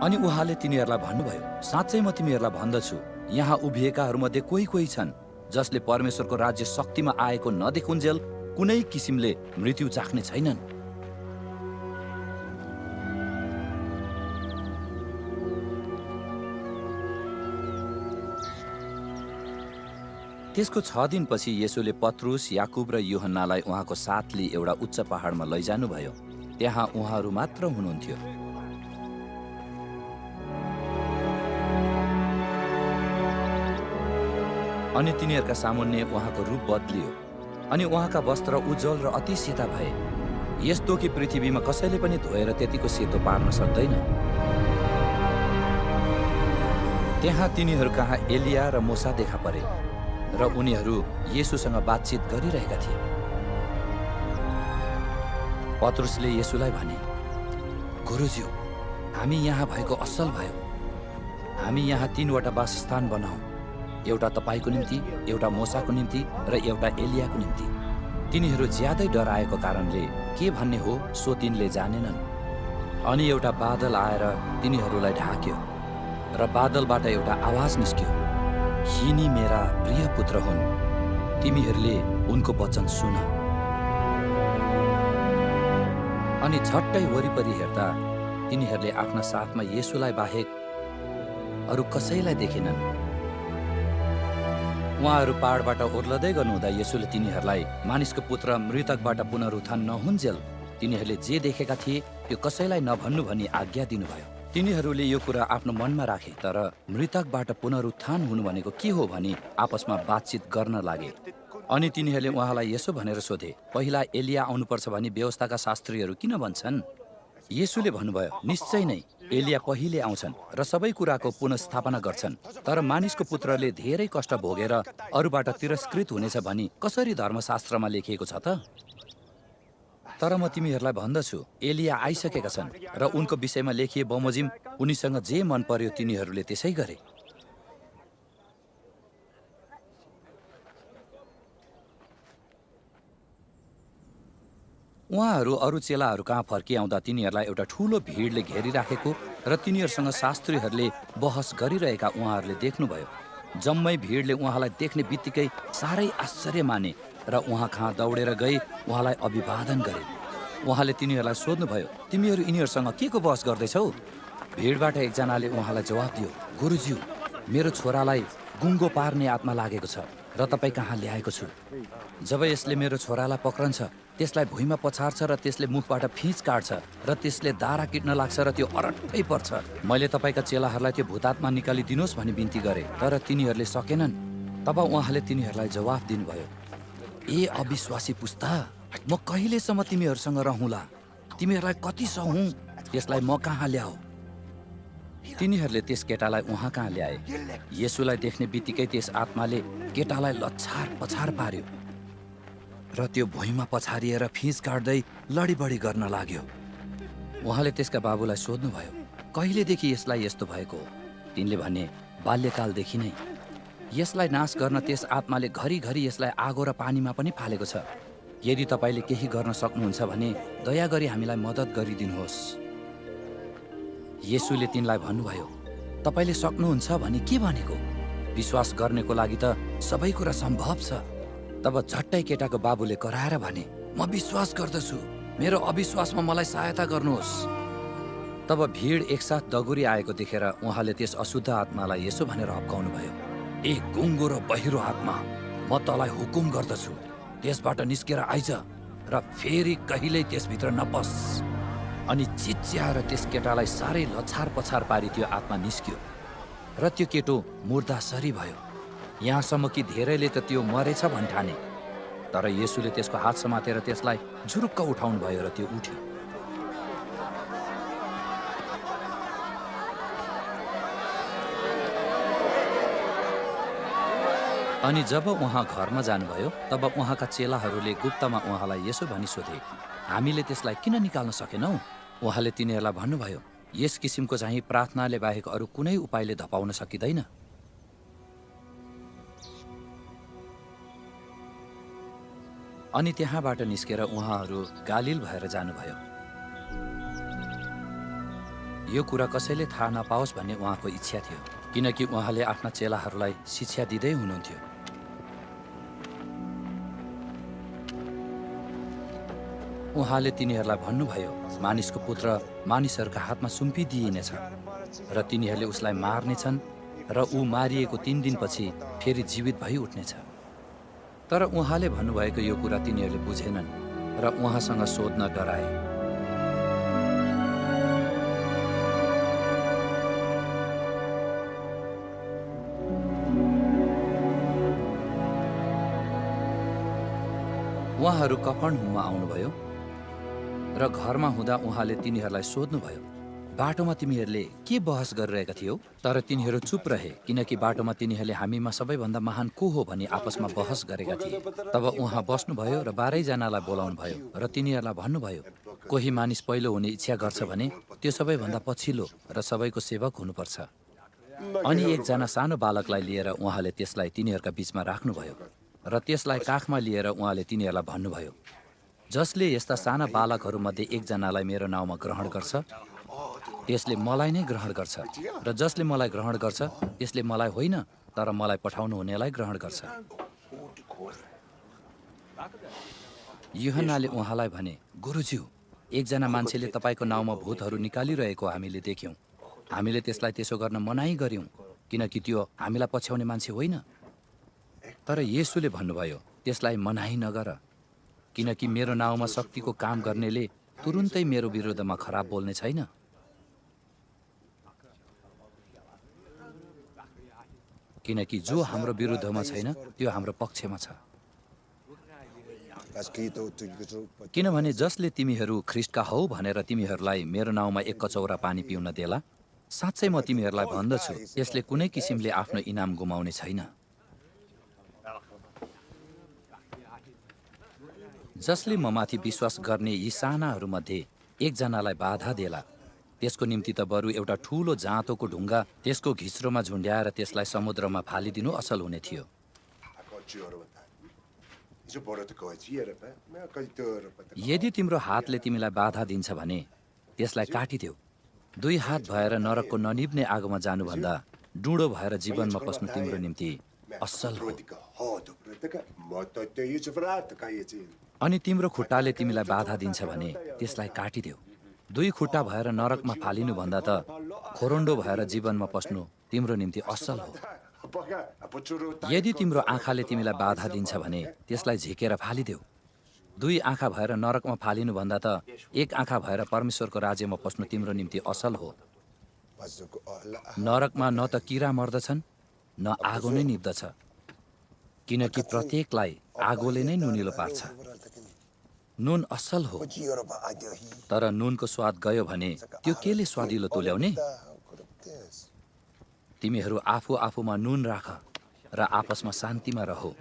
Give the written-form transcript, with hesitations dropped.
अनि उहाँले तिनीहरूलाई भन्नुभयो, साँच्चै म तिमीहरूलाई भन्दछु, यहाँ उभिएकाहरूमध्ये कोही कोही छन् जसले परमेश्वरको राज्य शक्तिमा आएको नदेखुन्जेल कुनै किसिमले मृत्यु चाख्ने छैनन्। त्यसको 6 दिनपछि येशूले पत्रुस, याकुब र यूहन्नालाई उहाँको साथले एउटा उच्च पहाडमा लैजानुभयो। त्यहाँ उहाँहरू मात्र हुनुहुन्थ्यो। अनि तिनीहरूका सामुन्ने उहाँको रूप बदलियो अनि उहाँका वस्त्र उज्जवल र अति सेता भए, यस्तो कि पृथ्वीमा कसैले पनि धोएर त्यतिको सेतो पार्न सक्दैन। त्यहाँ तिनीहरू कहाँ एलिया र मोसा देखा परे र उनीहरू येशूसँग बातचित गरिरहेका थिए। पत्रुसले येशूलाई भने, गुरुज्यू, हामी यहाँ भएको असल भयो। हामी यहाँ 3वटा वासस्थान बनाऊ, एउटा तपाईको निम्ति, एउटा मोसाको निम्ति र एउटा एलियाको निम्ति। तिनीहरू ज्यादै डराएको कारणले के भन्ने हो सो तिनले जानेनन्। अनि एउटा बादल आएर तिनीहरूलाई ढाक्यो र बादलबाट एउटा आवाज निस्क्यो, यिनी मेरा प्रिय पुत्र हुन्, तिमीहरूले उनको वचन सुन। अनि झट्टै वरिपरि हेर्दा तिनीहरूले आफ्ना साथमा येशूलाई बाहेक अरू कसैलाई देखेनन्। उहाँहरू पहाडबाट ओर्लदै गर्नुहुँदा येशूले तिनीहरूलाई मानिसको पुत्र मृतकबाट पुनरुत्थान नहुन्जेल तिनीहरूले जे देखेका थिए त्यो कसैलाई नभन्नु भनी आज्ञा दिनुभयो। तिनीहरूले यो कुरा आफ्नो मनमा राखे, तर मृतकबाट पुनरुत्थान हुनु भनेको के हो भनी आपसमा बातचित गर्न लागे। अनि तिनीहरूले उहाँलाई यसो भनेर सोधे, पहिला एलिया आउनुपर्छ भनी व्यवस्थाका शास्त्रीहरू किन भन्छन्? येशूले भन्नुभयो, निश्चय नै एलिया पहिले आउँछन् र सबै कुराको पुनर्स्थापना गर्छन्, तर मानिसको पुत्रले धेरै कष्ट भोगेर अरूबाट तिरस्कृत हुनेछ भनी कसरी धर्मशास्त्रमा लेखिएको छ त? तर म तिमीहरूलाई भन्दछु, एलिया आइसकेका छन् र उनको विषयमा लेखिए बमोजिम उनीसँग जे मन पर्यो तिनीहरूले त्यसै गरे। उहाँहरू अरू चेलाहरू कहाँ फर्किआउँदा तिनीहरूलाई एउटा ठुलो भिडले घेरिराखेको र तिनीहरूसँग शास्त्रीहरूले बहस गरिरहेका उहाँहरूले देख्नुभयो। जम्मै भिडले उहाँलाई देख्ने बित्तिकै साह्रै आश्चर्य माने र उहाँ कहाँ दौडेर गई उहाँलाई अभिवादन गरे। उहाँले तिनीहरूलाई सोध्नुभयो, तिमीहरू यिनीहरूसँग के को बहस गर्दैछौ? भिडबाट एकजनाले उहाँलाई जवाब दियो, गुरुज्यू, मेरो छोरालाई गुङ्गो पार्ने आत्मा लागेको छ र तपाईँ कहाँ ल्याएको छु। जब यसले मेरो छोरालाई पक्रन्छ, त्यसलाई भुइँमा पछार्छ र त्यसले मुखबाट फिँच काट्छ र त्यसले दारा किट्न लाग्छ र त्यो अरट्टै पर्छ। मैले तपाईँका चेलाहरूलाई त्यो भूतात्मा निकालिदिनुहोस् भनी बिन्ती गरेँ, तर तिनीहरूले सकेनन्। तब उहाँले तिनीहरूलाई जवाफ दिनुभयो, ए अविश्वासी पुस्ता, म कहिलेसम्म तिमीहरूसँग रहँला? तिमीहरूलाई कति सहूँ, त्यसलाई म कहाँ ल्याऊ। तिनीहरूले त्यस केटालाई उहाँ कहाँ ल्याए। येशूलाई देख्ने बित्तिकै त्यस आत्माले केटालाई लच्छार पछार पार्यो र त्यो भुइँमा पछारिएर फिँच काट्दै लडीबडी गर्न लाग्यो। उहाँले त्यसका बाबुलाई सोध्नुभयो, कहिलेदेखि यसलाई यस्तो भएको हो? तिनले भने, बाल्यकालदेखि नै। यसलाई नाश गर्न त्यस आत्माले घरिघरि यसलाई आगो र पानीमा पनि फालेको छ। यदि तपाईँले केही गर्न सक्नुहुन्छ भने दया गरी हामीलाई मद्दत गरिदिनुहोस्। येशूले तिनलाई भन्नुभयो, तपाईँले सक्नुहुन्छ भने के भनेको? विश्वास गर्नेको लागि त सबै कुरा सम्भव छ। तब झट्टै केटाको बाबुले कराएर भने, म विश्वास गर्दछु, मेरो अविश्वासमा मलाई सहायता गर्नुहोस्। तब भिड एकसाथ दगुरी आएको देखेर उहाँले त्यस अशुद्ध आत्मालाई यसो भनेर हप्काउनु भयो, ए गुङ्गो र बहिरो आत्मा, म तँलाई हुकुम गर्दछु, त्यसबाट निस्केर आइज र फेरि कहिल्यै त्यसभित्र नपस। अनि चिच्याएर त्यस केटालाई साह्रै लछार पछार पारी त्यो आत्मा निस्क्यो र त्यो केटो मुर्दासरी भयो। यहाँसम्म कि धेरैले त त्यो मरेछ भन्ठाने, तर येशूले त्यसको हात समातेर त्यसलाई झुरुक्क उठाउनु भयो र त्यो उठ्यो। अनि जब उहाँ घरमा जानुभयो तब उहाँका चेलाहरूले गुप्तमा उहाँलाई यसो भनी सोधे, हामीले त्यसलाई किन निकाल्न सकेनौ? उहाँले तिनीहरूलाई भन्नुभयो, यस किसिमको चाहिँ प्रार्थनाले बाहेक अरू कुनै उपायले धपाउन सकिँदैन। अनि त्यहाँबाट निस्केर उहाँहरू गालिल भएर जानुभयो। यो कुरा कसैले थाहा नपाओस् भन्ने उहाँको इच्छा थियो, किनकि उहाँले आफ्ना चेलाहरूलाई शिक्षा दिँदै हुनुहुन्थ्यो। उहाँले तिनीहरूलाई भन्नुभयो, मानिसको पुत्र मानिसहरूका हातमा सुम्पिदिइनेछ र तिनीहरूले उसलाई मार्नेछन् र ऊ मारिएको 3 दिनपछि फेरि जीवित भई उठ्नेछ। तर उहाँले भन्नुभएको यो कुरा तिनीहरूले बुझेनन् र उहाँसँग सोध्न डराए। उहाँहरू कफरनहुममा आउनुभयो र घरमा हुँदा उहाँले तिनीहरूलाई सोध्नुभयो, बाटोमा तिमीहरूले के बहस गरिरहेका थियौ? तर तिनीहरू चुप रहे, किनकि बाटोमा तिनीहरूले हामीमा सबैभन्दा महान को हो भनी आपसमा बहस गरेका थिए। तब उहाँ बस्नुभयो र 12 जनालाई बोलाउनुभयो र तिनीहरूलाई भन्नुभयो, कोही मानिस पहिलो हुने इच्छा गर्छ भने त्यो सबैभन्दा पछिल्लो र सबैको सेवक हुनुपर्छ। अनि एकजना सानो बालकलाई लिएर उहाँले त्यसलाई तिनीहरूका बीचमा राख्नुभयो र त्यसलाई काखमा लिएर उहाँले तिनीहरूलाई भन्नुभयो, जसले यस्ता साना बालकहरूमध्ये एकजनालाई मेरो नाउँमा ग्रहण गर्छ त्यसले मलाई नै ग्रहण गर्छ र जसले मलाई ग्रहण गर्छ त्यसले मलाई होइन तर मलाई पठाउनु हुनेलाई ग्रहण गर्छ। यूहन्नाले उहाँलाई भने, गुरुज्यू, एकजना मान्छेले तपाईँको नाउँमा भूतहरू निकालिरहेको हामीले देख्यौँ। हामीले त्यसलाई त्यसो गर्न मनाही गर्यौँ, किनकि त्यो हामीलाई पछ्याउने मान्छे होइन। तर येशूले भन्नुभयो, त्यसलाई मनाही नगर, किनकि मेरो नाउँमा शक्तिको काम गर्नेले तुरुन्तै मेरो विरुद्धमा खराब बोल्ने छैन। किनकि जो हाम्रो विरुद्धमा छैन त्यो हाम्रो पक्षमा छ। किनभने जसले तिमीहरू ख्रीष्टका हौ भनेर तिमीहरूलाई मेरो नाउँमा 1 कचौरा पानी पिउन देला, साँच्चै म तिमीहरूलाई भन्दछु, यसले कुनै किसिमले आफ्नो इनाम गुमाउने छैन। जसले ममाथि विश्वास गर्ने यी सानाहरूमध्ये एकजनालाई बाधा देला, त्यसको निम्ति त बरु एउटा ठूलो जाँतोको ढुङ्गा त्यसको घिच्रोमा झुन्ड्याएर त्यसलाई समुद्रमा फालिदिनु असल हुने थियो। यदि तिम्रो हातले तिमीलाई बाधा दिन्छ भने त्यसलाई काटिदेऊ। 2 हात भएर नरकको ननिभ्ने आगोमा जानुभन्दा डुँडो भएर जीवनमा पस्नु तिम्रो निम्ति असल हो। अनि तिम्रो खुट्टाले तिमीलाई बाधा दिन्छ भने त्यसलाई काटिदेऊ। 2 खुट्टा भएर नरकमा फालिनु भन्दा त खोरन्डो भएर जीवनमा पस्नु तिम्रो निम्ति असल हो। यदि तिम्रो आँखाले तिमीलाई बाधा दिन्छ भने त्यसलाई झिकेर फालिदेऊ। 2 आँखा भएर नरकमा फालिनु भन्दा त 1 आँखा भएर परमेश्वरको राज्यमा पस्नु तिम्रो निम्ति असल हो। नरकमा न त किरा मर्दछन् न आगो नै निप्दछ, किनकि प्रत्येकलाई आगोले नै नुनिलो पार्छ। नुन असल हो, तर नुनको स्वाद गयो भने त्यो केले स्वादिलो तुल्याउने? तिमीहरू आफू आफूमा नुन राख र आपसमा शान्तिमा रहो।